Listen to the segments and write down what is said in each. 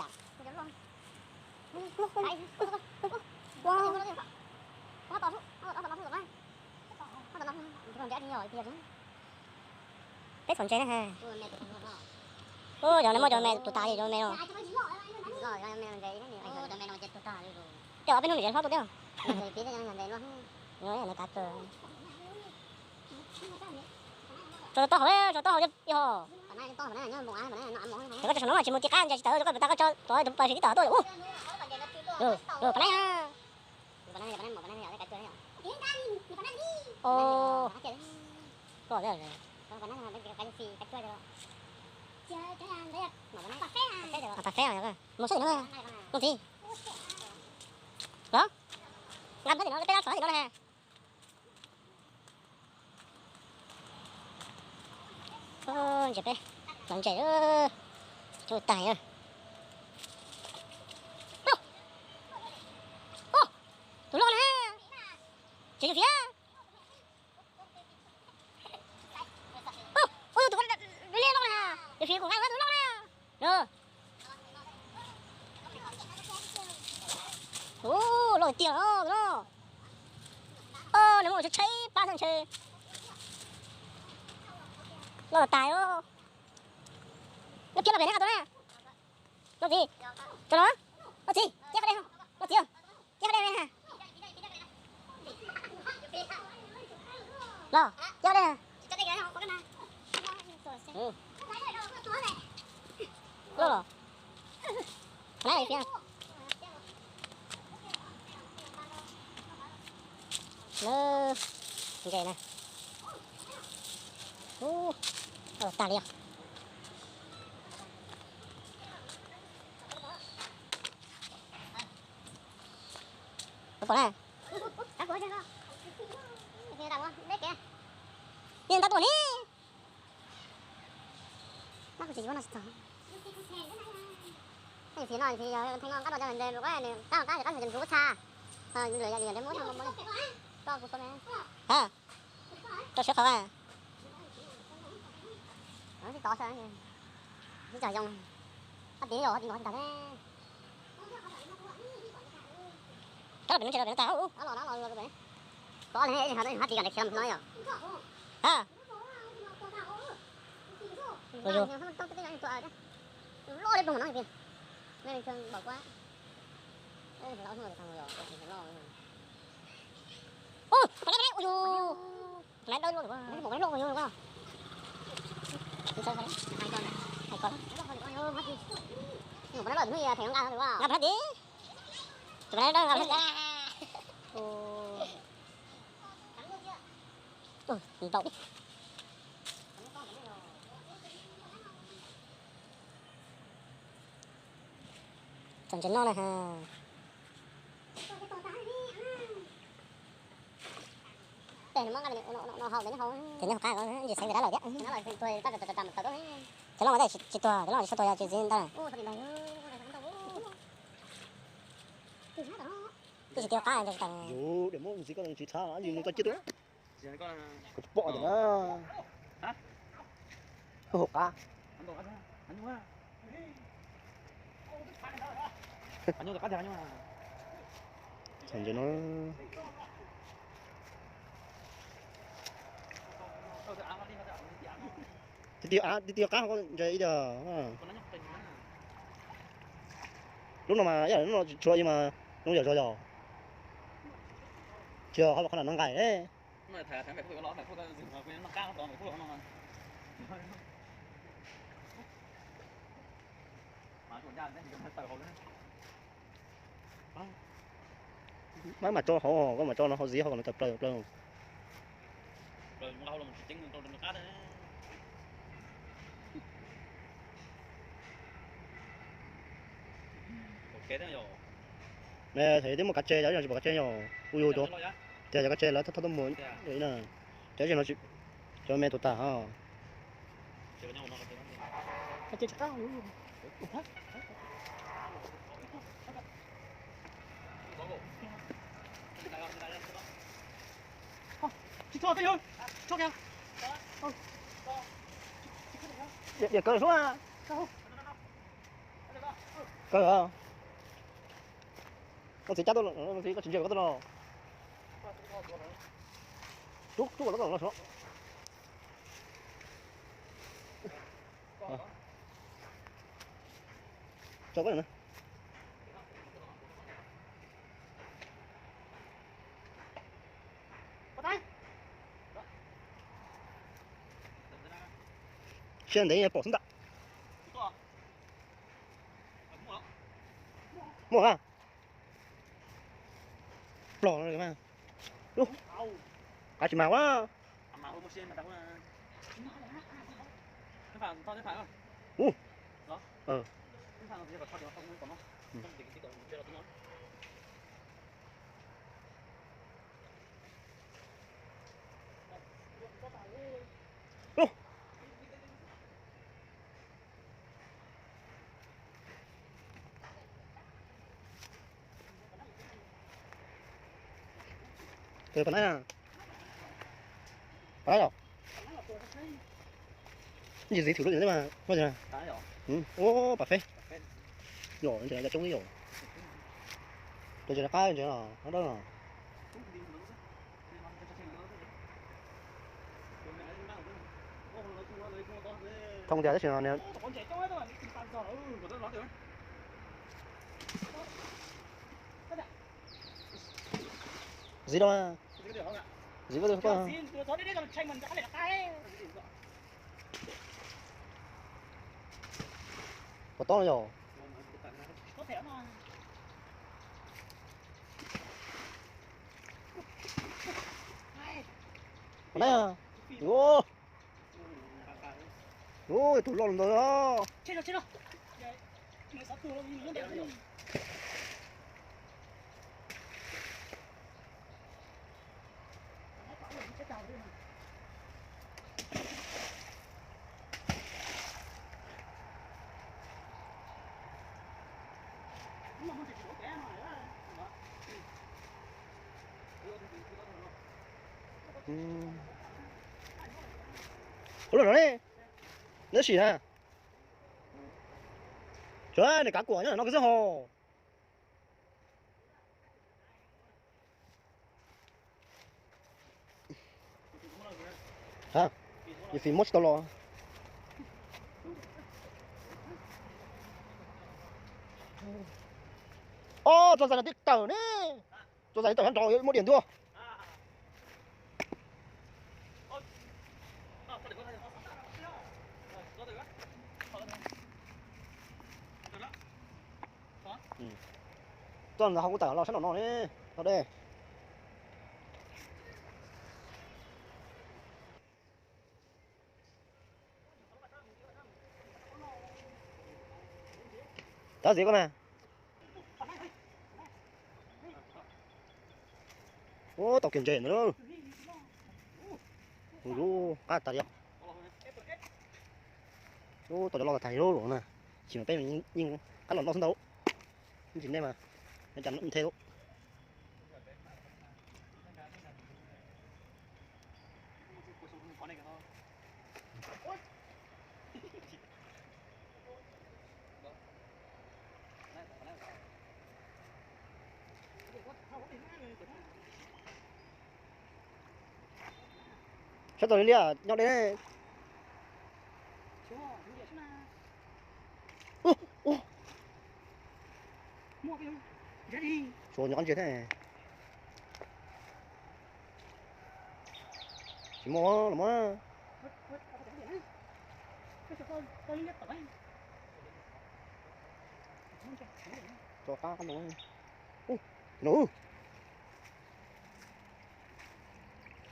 yom. Peb txhuam ntses na ha. Ub, cov no muaj cov me tus tas li cov me no. Tej ob peb hnub nws tsev hlob tuaj thiab. Tso taub hau, tso taub hau ib ho. Koj tso saum no mas tsis mus ti qab ntses tsis tawm, koj pem tag koj tso tod tus pas sib tib tom tuaj ub. Pas nab. Pas feb, mus sab tim no, Looj Txiv. Los, nqa sab tim no na. Ntses peb, los ntses, coj tag na. Tus loj na, tsis fiab. Tus liab loj na, tsis fiab kuv nqa tus loj na. Tus loj tiag os, tus loj. Nws muaj tshaib pab xwb ntshe. Loj tas os. Loj kiag los pem na tus na. Looj Txiv, tso los. Looj Txiv, ciab qab dej, Looj Txiv, ciab qab dej na. Los, ciab qab dej. Loj los. Qhov na fiab. Lawv ntses na. Ub, tag li os. Puas pom na? Yeej tab tuaj ne. Nab kuv tsis yuav no tsis txog. Fiv no fiv yog theej no qab no cov ntses qab qab qab ntses ntsuv txha. Lwm yam muab tau kuv tso me. Ha, tso siab qhov. Sib tov sib tov zoo. Ab tis yog ab tis no tsis tag thiab. Kab los pem no tsis los pem no tag ub. Kab los no los pem. Kab los ne, hab tis kam khiav no yom. Ha. Ua yus. Loj li ploog no pem. Meej tshee npaum kuab. Ub, pom dawb, ua yus. Pom dawb loj, pom dawb loj ua yus. Hais ko, hais ko. Nqa pem no tid. Tus pom dawb nqa pem no. Npaum. Txom ntses no na ha. Tes muab nqa no hau, tes nyob hauv qab, ntses xeev ntawm dab laug thiab. Cov no mas tsis tuag, cov no tsis tshua tuag, yog tsis txiv ntawd. Twb tsis tiav qab ntses tag. Yus, muab ntxiv koj tsis txhav, yus nws koj ciaj tuaj. Kuv tsis pom tias na. Hauv qab. Txom ntses no. Tib tib qab ntses ib yam. Lub no mas ib yam lub no tsis tshua mas zoo yam zog yog. Tsis yog qhov no nqaim. Maj mam tso hauv, koj mam tso no hauv ziv hauv kom nws tawm plaws plaws. Thaum twb muaj kav tseg, cov tsis pom kav tseg yog kuv yug cov, tias cov kav tseg lawv thauj tuaj mus na. Cov tsis no, cov me tus tag os. Tsis txhob, txhob kìa. Diam kawg suab. Kawg. Koj txiv cab tuaj, koj txiv koj tsis ntsia koj tuaj no. Rub, rub kom tau los. Tso koj na. Siab ntev pom xwb ntag. Muaj a. Plos no mas. Ub, qab tsis mag ua. Ub. Ub. Pom na, pom na yom. Ntsis ziv thwm lub mas, ua pam feb. Yom, ntses cov coob ib yom. Tus ntses qab ntses no, qab dawb no. Thoob tiag tab sis no. Ziv rau, ziv koj. Puas tob no yom? Ua, tus loj ntawd. Ua luaj no ne, neb sim na. Tsuav nws kav kuam nyob no xwb hos. Yus fim muab tsis tau los. Ob, txog ntxais no tib tawm ne. Txog ntxais tawm sab nraud muab diam ntua. Txog ntawd ho kuv tawm los sab nraum no ne, no de. Tab sis koj na. Ub, tau kiag ntses ntawd. Ub, qab tas li. Ub, tau cov loj tas tas li lawm na. Tsis mas peb yeej qab los noj xwb ntau. Tsis nej mas, nej cas nthe lawm. Sab tau li liaj nyob deb. Ub, ub. Suav nyob ntsia thiab. Tsis muaj los mas. Tso qab qab no. Ub, no.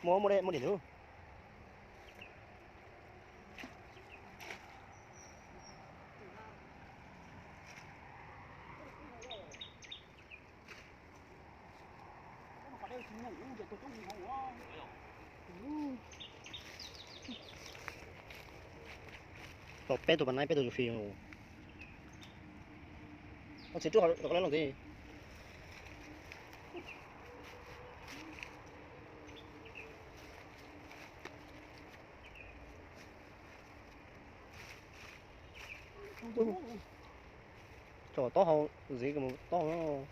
Muaj, muaj, muaj diam ntug. Tau peb tug pas naib, peb tug tsoom fwv. Ua txiv rub hauv rau koj lab loos ntxiv. Tso taub hau ntxiv, taub hau.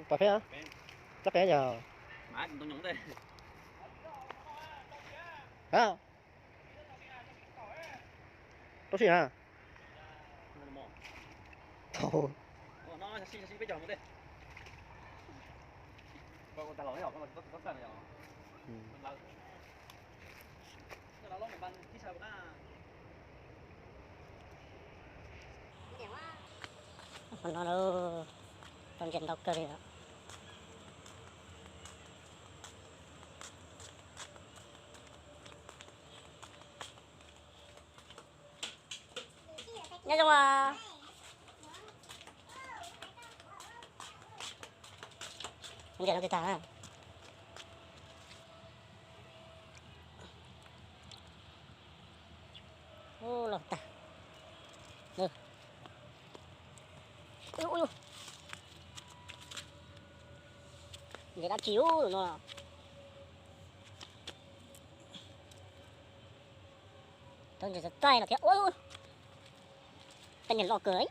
Pas peb, plab peb yog. Rau sij hawm. Thaum no tau ntses ntau kawg li. Nyob zoo. Ntses no tsis tag na. Ub, los tag. Ntses dab tsi ub no. Tau ntses txaij no thiab. Ub, tej niag loj kawg.